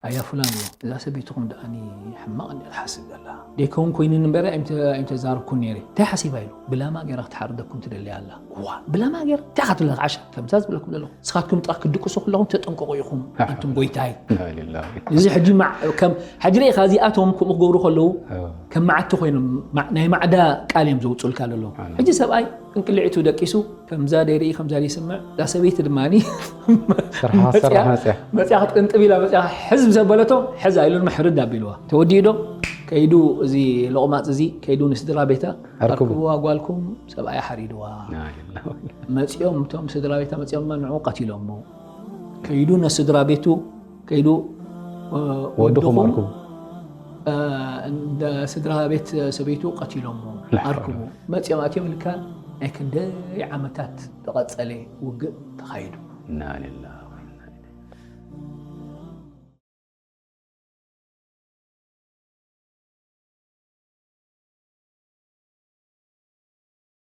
ኣያ ፍላን፣ እዛ ሰበይትኹም ደኣኒ ሕማቕ እንድያ ትሓስብ ዘላ። ደይከውን ኮይኑኒ እምበር ኣይምተ-፣ ኣይምተዛረብኩን ነይረ። እንታይ ሓሲባ ኢሉ? ብላማ ገይራ ክትሓርደኩም ትደሊ ኣላ። ዋ፣ ብላማ ገይራ? እንታይ ኢኻ ትብላ ዓሻ? ከምዛ ዝብለኩም ዘለኹ። ንስኻትኩም ጥራሕ ክትድቅሱ ከለኹም ተጠንቀቑ ኢኹም፣ ኣንቱም ጎይታይ። ኢና ሊላሂ። እዚ ሕጂ ማዕ-፣ ከም፣ ሕጂ ርኢኻ እዚኣቶም ከምኡ ክገብሩ ከለዉ፣ ኣዎ። ከም መዓቲ ኮይኖም፣ ማ-፣ ናይ ማዕዳ ቃል እዮም ዘውፅኡልካ ዘለዉ። ኣነ። ሕጂ ሰብኣይ ቅንቅልዒቱ ደቂሱ፣ ከምዛ ደይርኢ፣ ከምዛ ደይስምዕ፣ እዛ ሰበይቲ ድማ ስርሓ መፅያ፣ ሰራሕ መፅያ። መፅያ ክትቅንጥብ ኢላ፣ መፅያ ሕዝ ምስ ኣበለቶ፣ ሕዝ ኣይሉን፣ ሕርድ ኣቢልዋ። ተወዲኡ ዶ? ከይዱ እዚ ሎቕማፅ እዚ፣ ከይዱ ንስድራ ቤታ፣ ኣርክቡ። ኣርክብዋ ጓልኩም፣ ሰብኣያ ሓሪድዋ። ኢና ሊላሂ። መፂኦም፣ እቶም ስድራ ቤታ መፂኦም፣ ንዕኡ ቀቲሎሞ። ከይዱ ነስድራ ቤቱ፣ ከይዱ፣ እ፣ ወድኹም ወድኹም፣ ኣርክቡ። እ፣ እንደ ስድራ ቤት ሰበይቱ ቀቲሎሞ፣ ላ ሓውለ። ኣርክቡ። መፂኦም ኣትዮም ኢልካ ናይ ክንደይ ዓመታት ዝቐፀለ ውግእ ተኻይዱ። ኢና ሊላሂ።